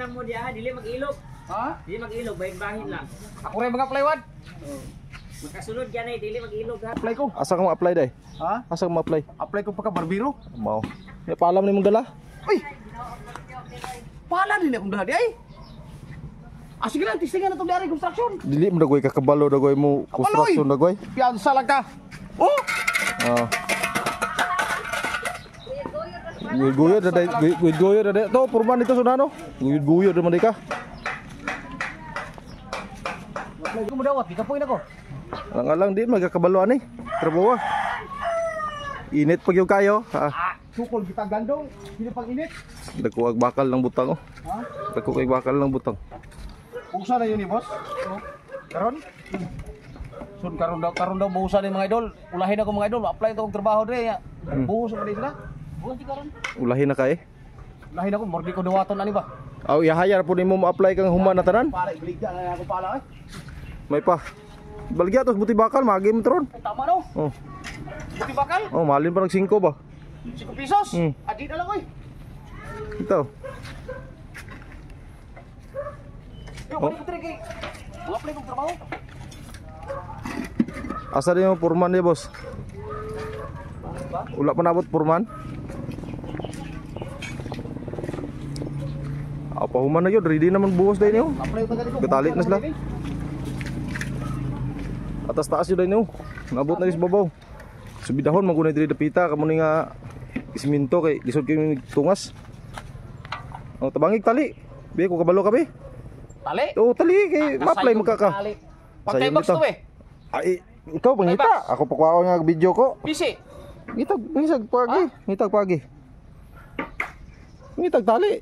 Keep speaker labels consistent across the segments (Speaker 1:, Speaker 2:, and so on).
Speaker 1: na mo diha, dili mag-ilog.
Speaker 2: Ha?
Speaker 1: Dili mag-ilog, bahin-bahin lang.
Speaker 2: Ako rin mag-apply wad.
Speaker 1: Makasunod yan eh, dili mag-ilog ha.
Speaker 2: Apply ko.
Speaker 3: Asa ka mo-apply day?
Speaker 2: Ha?
Speaker 3: Asa ka mo-apply?
Speaker 2: Apply ko pagka barbero.
Speaker 3: Mao. May paalam ni mong dala.
Speaker 2: Uy! Pala din akong dala di ay. Ah, sige lang, testingan na itong dari construction.
Speaker 3: Dili mo dagoy kakabalo dagoy mo construction dagoy.
Speaker 2: Piyansa lang ka. Oh!
Speaker 3: Ah. Guyod daday, guyod daday. To purman dito sunano. Guyod guyod man di ka.
Speaker 2: Apply ko mo dawat, di ka poin ako.
Speaker 3: Alang-alang di magkakabalo ani. Trabaho. Init pag yung kayo. Ah,
Speaker 2: Ah, sukol kita gandong, hindi pang init.
Speaker 3: dako ag bakal ng butang oh.
Speaker 2: Ha?
Speaker 3: Dako kay bakal ng butang.
Speaker 2: Busa na yun ni boss. Oh. Karon? Sun karon daw buhusan ni mga idol. Ulahin ako mga idol, apply to kong trabaho dre. Buhos man sila. Buhos di karon.
Speaker 3: Ulahin na kay.
Speaker 2: Ulahin ako, mordi ko dawaton ani ba?
Speaker 3: Aw, ihayar po nimo mo-apply kang human na tanan.
Speaker 2: Pala ibaligya na ako pala eh.
Speaker 3: May pa. Baligya tos buti bakal magi mo tron.
Speaker 2: Ay, tama no.
Speaker 3: Oh.
Speaker 2: Buti bakal.
Speaker 3: Oh, malin pa nag 5 ba?
Speaker 2: 5 pesos. Adi na lang oy.
Speaker 3: Ito.
Speaker 2: Yo,
Speaker 3: Oh.
Speaker 2: balik ko dre kay. Apply kong trabaho.
Speaker 3: Asa din yung purman niya, boss? Wala pa nabot purman? Apa human na yun, ready naman buhos dahil niyo.
Speaker 2: Apply ko tagali ko.
Speaker 3: Gatalik na sila. Atas taas yun dahil niyo. Nabot na yun sa babaw. Subidahon, magunay diri dapita, kamo ni nga isiminto kay lisod kayo tungas. O, tabangig tali. Bi, kung kabalo ka, bi.
Speaker 2: Tali.
Speaker 3: O, tali, kay ma-apply mo ka ka.
Speaker 2: Pagkay
Speaker 3: Sayon
Speaker 2: box
Speaker 3: dito.
Speaker 2: to eh.
Speaker 3: Ay, ikaw pangita. Ako pakuha nga video ko.
Speaker 2: Busy.
Speaker 3: Ngitag, ngitag pagi, ngitag pagi. Ngitag tali.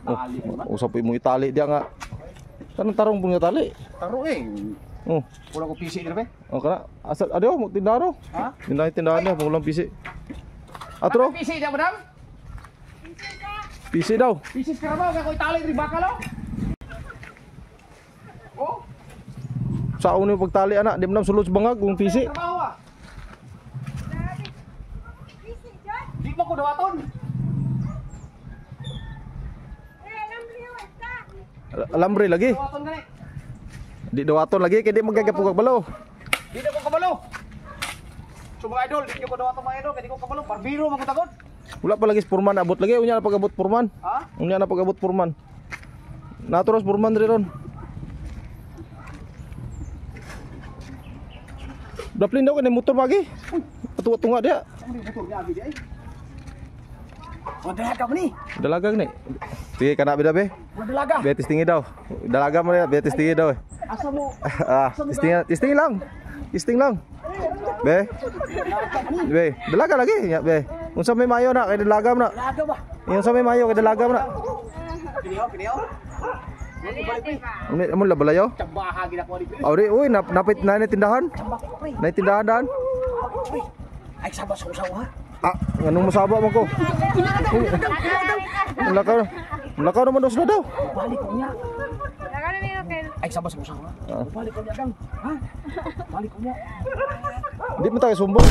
Speaker 3: Oh,
Speaker 2: Tali naman.
Speaker 3: usap mo itali diya nga. Tanong tarong po nga tali.
Speaker 2: Taro eh.
Speaker 3: Oh,
Speaker 2: Wala ko PC dire be.
Speaker 3: oh kana. Asa adio mo tindaro.
Speaker 2: Ha?
Speaker 3: Tindahan tindahan niya pulang PC. Atro,
Speaker 2: PC diya madam.
Speaker 3: PC daw.
Speaker 2: PC sa karabaw kay ko itali diri bakal oh. Oh,
Speaker 3: Saon ni pagtali ana, di man sulod sa bangag kung PC.
Speaker 2: trabaho ah. Di mo ko dawaton.
Speaker 3: Alambre lagi.
Speaker 2: Dawaton gani.
Speaker 3: Di dawaton lagi kay di magagapugag balo.
Speaker 2: Di na ko kabalo. So mga idol, di ko dawaton mga idol, kay di ko kabalo. Barbero man ko tagod.
Speaker 3: Wala pa lagi sa purman abot lagi, unya na pag-abot purman.
Speaker 2: Ha?
Speaker 3: Unya na pag-abot purman. Naturos purman diri ron. Daplin daw kay motor pagi. Tunga-tunga dia.
Speaker 2: Ano yung motor niya abi di ay? Wala ka ni.
Speaker 3: Dalagang ni. Sige kana bida be.
Speaker 2: Wala dalaga.
Speaker 3: Be testingi daw. Dalaga mo na be testingi daw. Eh.
Speaker 2: Asa mo?
Speaker 3: Ah, testing testing lang. Testing lang. Be. Be, dalaga lagi ya be. Unsa may mayo na kay dalaga mo na.
Speaker 2: Dalaga ba?
Speaker 3: Unsa may mayo kay dalaga mo na.
Speaker 2: Kiniyaw, kiniyaw.
Speaker 3: Amo amo labalayo.
Speaker 2: Tsambaha gid ako ni.
Speaker 3: Awri, uy, napit na ni tindahan. Na tindahan daan.
Speaker 2: Ay saba sa usaw ha.
Speaker 3: Ah, nganong masaba man ko? Mulakaw. Mulakaw naman daw sila daw.
Speaker 2: Balik ko niya. Ay saba sa usaw ha. Balik ko niya gang. Ha? Balik ko niya.
Speaker 3: Di mo tayo sumbong.